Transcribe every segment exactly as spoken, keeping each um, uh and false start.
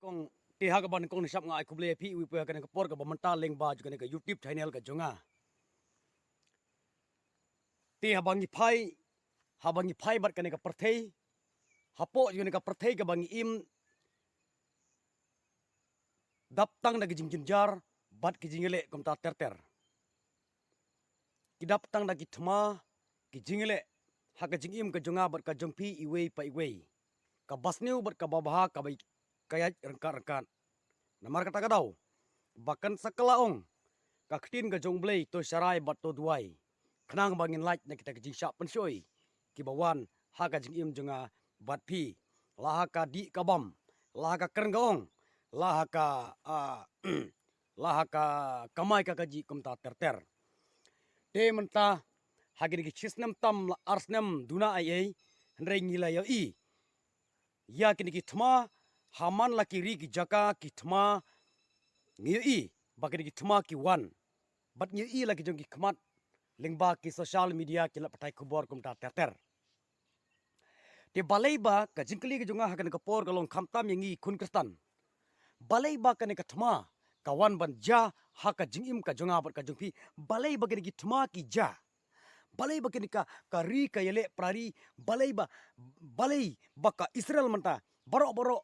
Kong, te ha kaba nyngkong nyngshap nga ai khublei ïa phi iwei pa iwei ha kane ka por kaba mynta lyngba jong kane ka YouTube channel ka jong nga. Te haba ngi phai, haba ngi phai bad kane ka pyrthei, hapoh jong kane ka pyrthei kaba ngi im, dap tang da ki jingjynjar bad ki jingïaleh kumta ter ter. Ki dap tang da ki thma, ki jingïaleh ha ka jingim ka jong nga bad ka jong phi iwei pa iwei. Kaba sniew bad kaba bha, kaba ïaid ryngkat ryngkat. Namar kata ka daw, ba kan sa kylla ong ka ktien ka jong U Blei, to sharai bad to duwai, khnang ba ngin lait na kita ki jingshah pynshoi kiba wan ha ka jingim jong nga bad phi, la ha ka dih ka bam, la ha ka kren ka ong, la ha ka, ah, la ha ka kamai ka kajih kumta ter ter. Te mynta ha kine ki shi snem tam la ar snem duna ei ei, hynrei ngi la ïohi ïa kine ki thma, ha man la ki ri ki jaka ki thma, ngi ïohi ba kine ki thma ki wan, bad ngi ïohi la ki jong ki khmat lyngba ki social media, ki lad pathai khubor kumta ter ter. Te balei ba, ka jingkylli ka jong nga ha kane ka por ka long khamtam ïa ngi khun Khristan, balei ba kane ka thma ka wan ban jia ha ka jingim ka jong nga bad ka jong phi? Balei ba kine ki thma ki jia? Balei ba kine ka, ka ri ka ïaleh para ri? Balei ba, balei ba ka Israel mynta, baroh baroh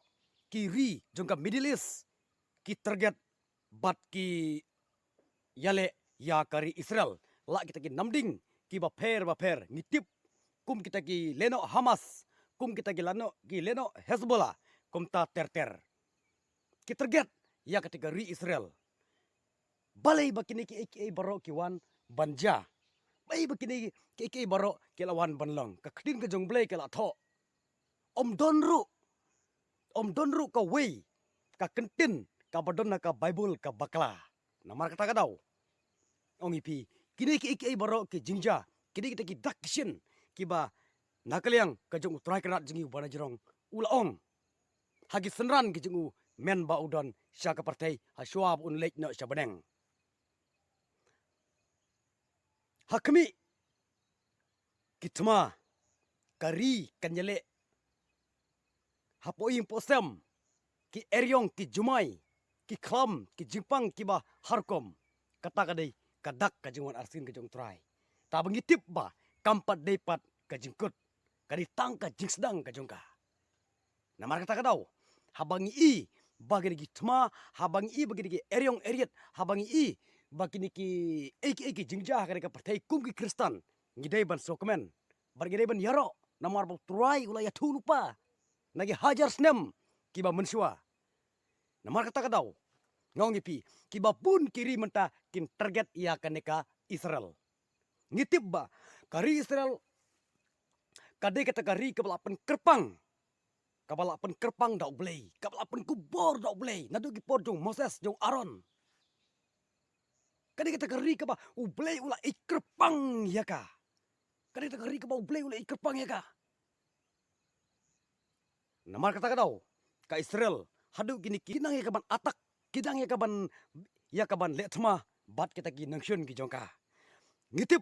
ki ri jong ka Middle East ki target bad ki ïaleh ïa ka ri Israel? La kita ki namding kiba pher ba pher, ngi tip, kum kita ki lehnoh Hamas, kum kita ki lehnoh, ki lehnoh Hezbollah, kumta ter ter, ki target ïa kata ka ri Israel. Balei ba kine kiei kiei baroh ki wan ban jia? Balei ba kine kiei kiei baroh ki la wan ban long? Ka ktien ka jong U Blei ka la thoh, ym don ruh, ym don ruh kawei ka kyntien kaba don ha ka Baibl ka bakla. Namar kata ka daw, ong ïa phi, kine kiei kiei baroh ki jingjia, kine kita ki dak ki shin kiba na ka liang ka jong U Trai Kynrad jong ngi uba na jrong u la ong ha ki synran ki jong u, men ba u don sha ka pyrthei ha shuwa ba un leit noh sha bneng. Ha khmih, ki thma, ka ri kan ïaleh, hapoh ïing hapoh sem, ki eriong, ki jumai, ki khlam, ki jingpang kiba har rukom. Kata ka dei ka dak ka jingwan arsien ka jong U Trai. Te ba ngi tip ba kam pat dei pat ka jingkut, ka dei tang ka jingsdang ka jong ka. Namar kata ka daw, haba ngi i ba kine ki thma, haba ngi i ba kine ki eriong eriat, haba ngi i ba kine kiei kiei ki jingjia ha kane ka pyrthei, kum ki Khristan ngi dei ban sngewkmen bad ngi dei ban ïaroh, namar ba U Trai u la ïathuh lypa na ki hajar snem kiba mynshuwa. Namar kata ka daw, nga ong ïa phi, kiba bun ki ri mynta kin target ïa kane ka Israel. Ngi tip ba ka ri Israel ka dei kata ka ri kaba la pynkyrpang, kaba la pynkyrpang da U Blei, kaba la pynkupbor da U Blei naduh ki por jong Moses, jong Aaron. Ka dei kata ka ri kaba U Blei u la ïeit kyrpang ïa ka. Ka dei kata ka ri kaba U Blei u la ïeit kyrpang ïa ka. Namar kata ka daw, ka Israel haduh kine ki nang ïa ka ban attack, ki nang ïa ka ban, ïa ka ban leh thma bad kita ki nongshun ki jong ka. Ngi tip,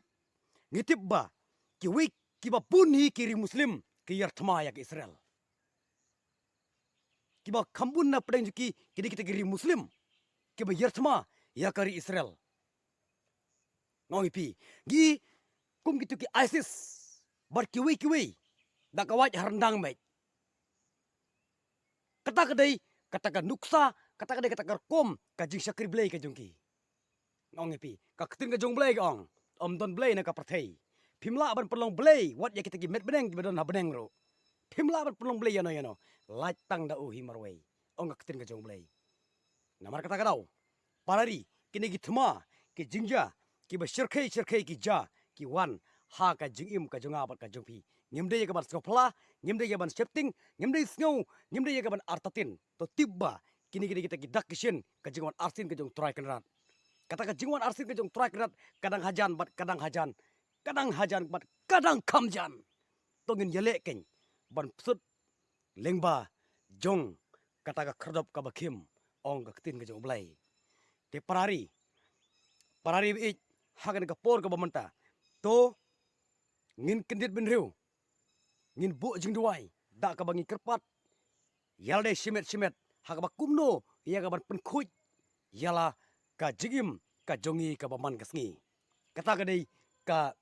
ngi tip ba kiwei kiba bun hi ki ri Muslim ki ïar thma ïa ka Israel. Kiba kham bun na pdeng jong ki, ki dei kita ki ri Muslim kiba ïar thma ïa ka ri Israel. Nga ong ïa phi, ngi kum kito ki ISIS bad kiwei kiwei, da ka wait ha ryndang beit. Kata ka dei kata ka nuksa, kata ka dei kata ka rukom ka jingshakri Blei ka jong ki. Nga ong ïa phi, ka ktien ka jong U Blei ka ong, ym don blei na ka pyrthei. Phim lah ban pynlong blei wat ïa kita ki met bneng kiba don ha bneng ruh. Phim lah ban pynlong blei ïano ïano. Lait tang da u hi marwei, ong ka ktien ka jong U Blei. Namar kata ka daw, para ri, kine ki thma, ki jingjia, kiba shyrkhei shyrkhei ki jia, ki wan ha ka jingim ka jong nga bad ka jong phi. Ngim dei ïa ka ban sngewphylla, ngim dei ïa ka ban sheptieng, ngim dei sngew, ngim dei ïa ka ban artatien. To tip ba kine ki dei kita ki dak ki shin ka jingwan arsien ka jong U Trai Kynrad. Kata ka jingwan arsien ka jong U Trai Kynrad ka dang hajan bad ka dang hajan, ka dang hajan bad ka dang kham jan. To ngin ïaleh keiñ ban psut lyngba jong kata ka khyrdop kaba khim, ong ka ktien ka jong U Blei. Te para ri, para ri ba ïeit, ha kane ka por kaba mynta, to ngin kyndit bynriew, ngin buh jingduwai da kaba ngi kyrpad ïa lade shimet shimet, ha kaba kumno ïa kaban pynkhuid ïa la ka jingim ka jong ngi kaba man ka sngi. Kata ka dei ka,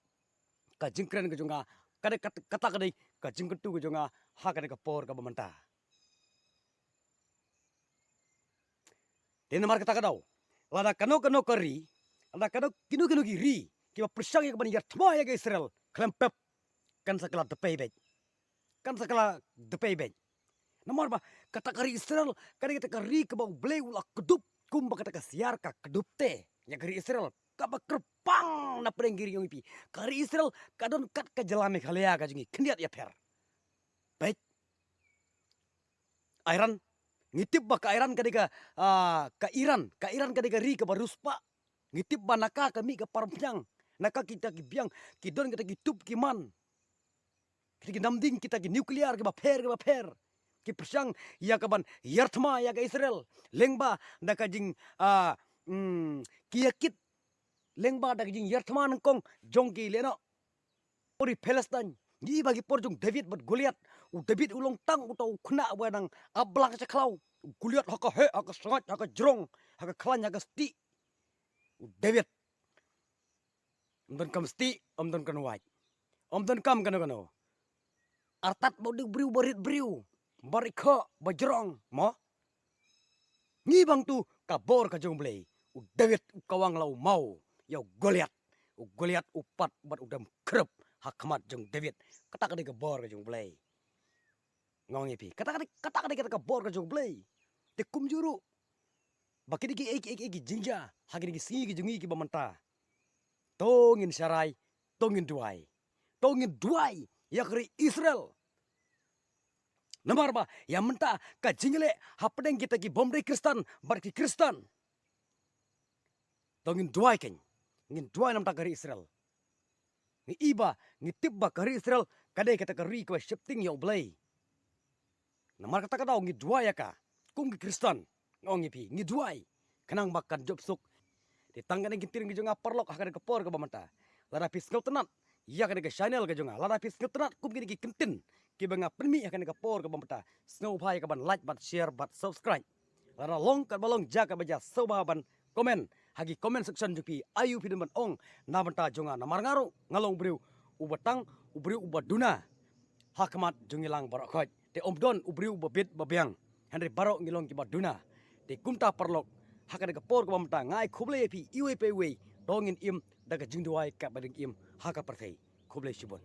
ka jingkren ka jong nga, ka dei kat-, kata ka dei ka jingkyntu ka jong nga ha kane ka por kaba mynta. Te namar kata ka daw, lada kano kano ka ri, lada kano kino kino ki ri kiba pyrshang ïa kaban ïar thma ïa ka Israel, khlem pep, kan sa kylla dpei beit. Kan sa kylla dpei beit. Namar ba kata ka ri Israel ka dei kata ka ri kaba U Blei u la kdup, kumba kata ka siar ka kdup te ïa ka ri Israel kaba kyrpang na pdeng ki ri jong ngi phi. Ka ri Israel ka don kat ka jylla Meghalaya ka jong ngi, khyndiat ïapher. Beit. Iran, ngi tip ba ka Iran ka dei ka, ah, ka Iran, ka Iran ka dei ka ri kaba riewspah. Ngi tip ba na ka ka mih ka parpyrshang, na ka kita ki biang ki don kita ki tup ki man, kita ki namding, kita ki nuclear kiba pher kiba pher, ki pyrshang ïa kaban ïar thma ïa ka Israel lyngba da ka jing, ah, mm, ki ïa kit lyngba da ka jingïar thma nyngkong jong ki lehnoh. Uri Palestine, ngi i ba ki por jong David bad Goliath. U David u long tang uta u khynnah uba nang ap blang sha khlaw. U Goliath ha ka heh, ha ka sngaid, ha ka jrong, ha ka khlaiñ, ha ka stieh. U David, ym don kam stieh, ym don kam wait, ym don kam kano kano. Artat ba u dei u briew ba rit briew, ba rit khoh, ba jrong mo. Ngi bang tu ka bor ka jong U Blei. U David u kawang la u maw ïa u Goliath. U Goliath u pat bad u dem khrep ha khmat jong David. Kata ka dei ka bor ka jong U Blei. Nga ong ïa phi, kata ka dei, kata ka dei kata ka bor ka jong U Blei. Te kumjuh ruh ba kine ki ei ki ei ki jingjia ha kine ki sngi ki jong ngi kiba mynta, to ngin sharai, to ngin duwai, to ngin duwai ïa ka ri Israel. Namar ba ïa mynta ka jingleh hapdeng kita ki bym dei Khristan bad ki Khristan. To ngin duwai kein, ngin duwai namar ka ri Israel. Ngi i ba, ngi tip ba ka ri Israel ka dei kata ka ri kaba sheptieng ïa U Blei. Namar kata ka daw ngi duwai ïa ka. Kum ki Khristan, nga ong ïa phi, ngi duwai khnang ba kan jop suk. Te tang kane ki ktien ki jong nga paralok ha kane ka por kaba mynta. Lada phi sngewtynnat ïa kane ka channel ka jong nga, lada phi sngewtynnat kum kine ki kyntien kiba nga pynmih ha kane ka por kaba mynta, sngewbha ïa kaban like bad share bad subscribe. Lada long katba long, jia katba jia, sngewbha ban comment ha ki comment section jong phi, aïu phi don ban ong na bynta jong nga. Namar nga ruh nga long u briew uba tang, u briew uba duna ha khmat jong ngi lang baroh khoit. Te ym don u briew uba bit ba biang, hynrei baroh ngi long kiba duna. Te kumta paralok, ha kane ka por kaba mynta nga ai khublei ïa phi iwei pa iwei, to ngin im da ka jingduwai kaba dang im ha ka pyrthei. Khublei shibun.